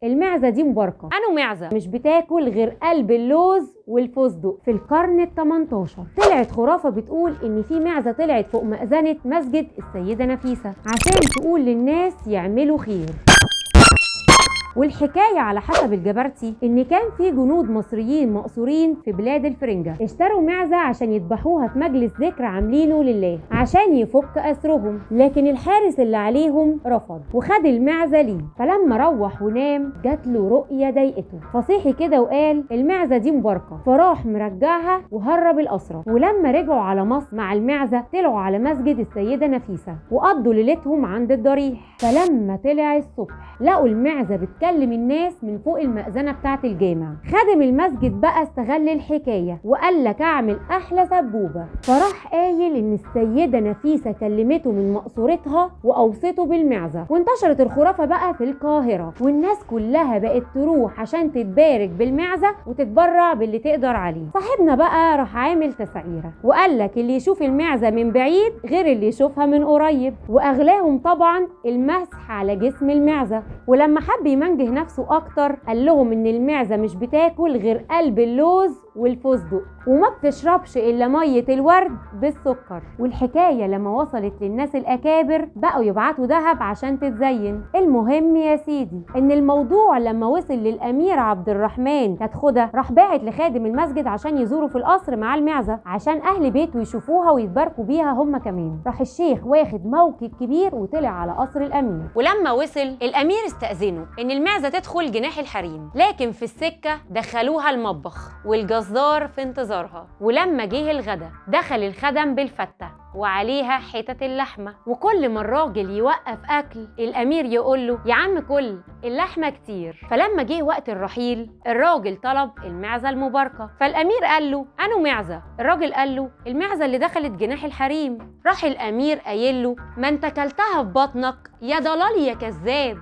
المعزة دي مباركة. أنا معزة مش بتاكل غير قلب اللوز والفستق. في القرن ال18 طلعت خرافة بتقول إن في معزة طلعت فوق مأذنة مسجد السيدة نفيسة عشان تقول للناس يعملوا خير. والحكاية على حسب الجبرتي إن كان في جنود مصريين مأسورين في بلاد الفرنجة اشتروا معزة عشان يذبحوها في مجلس ذكر عاملينه لله عشان يفك أسرهم، لكن الحارس اللي عليهم رفض وخد المعزة ليه. فلما روح ونام جات له رؤية ضايقته، فصيحي كده وقال المعزة دي مباركة، فراح مرجعها وهرب الأسرة. ولما رجعوا على مصر مع المعزة طلعوا على مسجد السيدة نفيسة وقضوا ليلتهم عند الضريح. فلما طلع الصبح لقوا المعزة بتكلم الناس من فوق المأذنة بتاعت الجامع. خادم المسجد بقى استغل الحكاية وقال لك اعمل احلى سبوبة، فراح قايل ان السيدة نفيسة كلمته من مقصورتها واوصته بالمعزة. وانتشرت الخرافة بقى في القاهرة، والناس كلها بقت تروح عشان تتبارك بالمعزة وتتبرع باللي تقدر عليه. صاحبنا بقى راح عامل تسعيرة وقال لك اللي يشوف المعزة من بعيد غير اللي يشوفها من قريب، واغلاهم طبعا المسح على جسم المعزة. ولما حب يمنجه نفسه اكتر قال لهم ان المعزة مش بتاكل غير قلب اللوز والفستق وما بتشربش الا مية الورد بالسكر. والحكاية لما وصلت للناس الاكابر بقوا يبعتوا ذهب عشان تتزين. المهم يا سيدي ان الموضوع لما وصل للامير عبد الرحمن كتخدة راح باعت لخادم المسجد عشان يزوره في القصر مع المعزة عشان اهل بيته يشوفوها ويتباركوا بيها هم كمان. راح الشيخ واخد موكب كبير وطلع على قصر الامير، ولما وصل الامير استأذنه ان المعزة تدخل جناح الحريم، لكن في السكة دخلوها المطبخ والجزار في انتظارها. ولما جه الغدا دخل الخدم بالفتة وعليها حتت اللحمة، وكل ما الراجل يوقف أكل الأمير يقول له يا عم كل اللحمة كتير. فلما جه وقت الرحيل الراجل طلب المعزة المباركة، فالأمير قال له أنا معزة؟ الراجل قال له المعزة اللي دخلت جناح الحريم. راح الأمير قايل له ما انت كلتها في بطنك يا ضلال يا كذاب.